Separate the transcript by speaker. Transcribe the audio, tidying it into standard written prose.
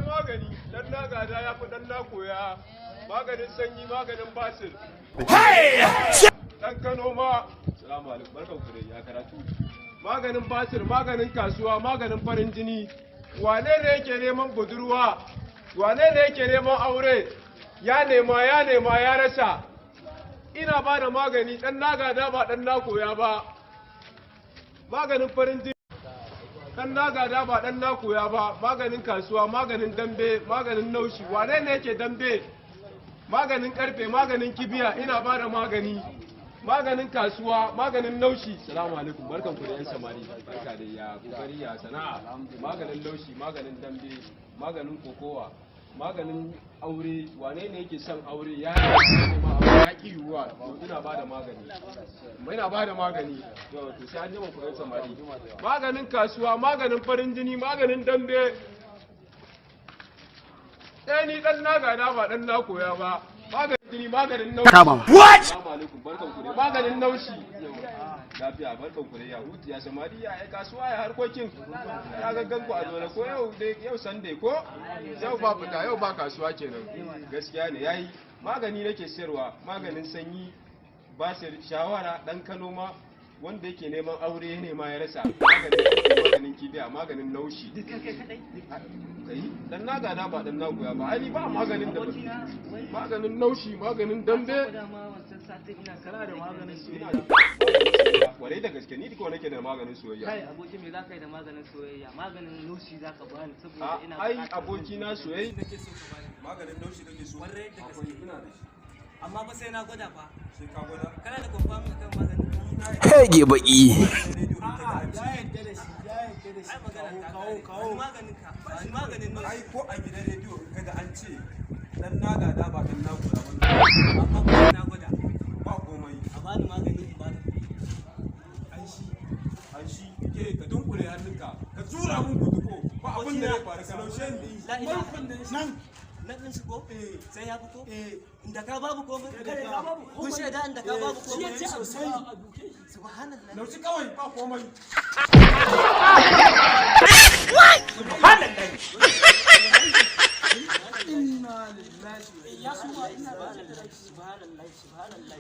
Speaker 1: Magani dan na gada ya fi dan na koya. Maganin sanyi, maganin basir. Dan Kano ma. Salamu alaikum, barkan ku dai, ya karatu? Maganin basir, maganin kasuwa, maganin farin jini. Wane ne yake neman budurwa? Wane ne yake neman aure? Ya nema, ya nema, ya rasa. Ina ba da magani, dan na gada ba dan na koya ba. Maganin farin jini. Dan na gada ba dan na koya ba. Maganin kasuwa, maganin dambe, maganin naushi. Wane ne yake dambe? Maganin karfe, maganin kibiya. Ina ba da magani, maganin kasuwa, maganin naushi. Salamu alaikum, barkan ku da yan samari. Barka da ya kokari, ya sana'a? Maganin laushi, maganin dambe, maganin kokowa, maganin aure. Wane ne yake son aure? Ya nema aure ya ki yiwuwa? To, ina ba da magani, ina ba da magani. To, sai an jima ku yan samari. Maganin kasuwa, maganin farin jini, maganin dambe. Ɗaya ni ɗan na gada ba ɗan na koya ba. Maganin jini, maganin naushi.
Speaker 2: What?
Speaker 1: Assalamu alaikum, barkan ku dai. Maganin naushi. Lafiya, barkan ku dai, ya hutu, ya samari, ya ai kasuwa, ya harkokin? Ya gaggan ku a dole ko yau dai, yau Sunday ko? Yau ba fita, yau ba kasuwa kenan. Gaskiya ne yayi. Magani nake sayarwa, maganin sanyi, basir, shawara, dan Kano ma, wanda yake neman aure ya nema ya rasa. Maganin, maganin kibiya, maganin naushi. Kai dan na gada ba dan na goya ba. Ai ba maganin da maganin naushi, maganin dambe.
Speaker 3: Kana da maganin
Speaker 1: Ina da maganin soyayya kwarai da gaske. Ni ko nake da maganin soyayya.
Speaker 3: Kai aboki, me zaka yi da maganin soyayya? Maganin naushi zaka bani saboda ina
Speaker 1: Ai
Speaker 3: buƙatar
Speaker 1: aboki na soyayya
Speaker 3: nake so ka bani.
Speaker 4: Maganin naushi kake so?
Speaker 3: Kwarai da
Speaker 4: Akwai,
Speaker 3: gaske.
Speaker 4: ina da shi.
Speaker 3: Amma fa sai na gwada fa.
Speaker 4: Sai ka gwada.
Speaker 3: Kana da confirm akan maganin?
Speaker 2: Hege baki.
Speaker 4: Rediyo in ka ji an ce
Speaker 3: Ai magana ta kawo kawo maganin ka. Ba ni maganin naushi.
Speaker 4: Ai ko a gidan rediyo in ka ji an ce dan na gada ba dan na koya ba.
Speaker 3: Amma fa sai na gwada.
Speaker 4: Ba komai.
Speaker 3: A bani maganin in bada.
Speaker 4: An shi, an shi ke ka dunkule hannunka ka zura mun kutuko, ba abin da zai faru, ka naushe ni.
Speaker 3: La ilaha. Nan nan din shi ko? Sai ya fito? Inda ka babu komai. Kun shaida inda ka babu komai.
Speaker 4: Sosai.
Speaker 3: Subhanallah.
Speaker 4: Naushi kawai, ba komai.
Speaker 3: Subhanallah, subhanallah.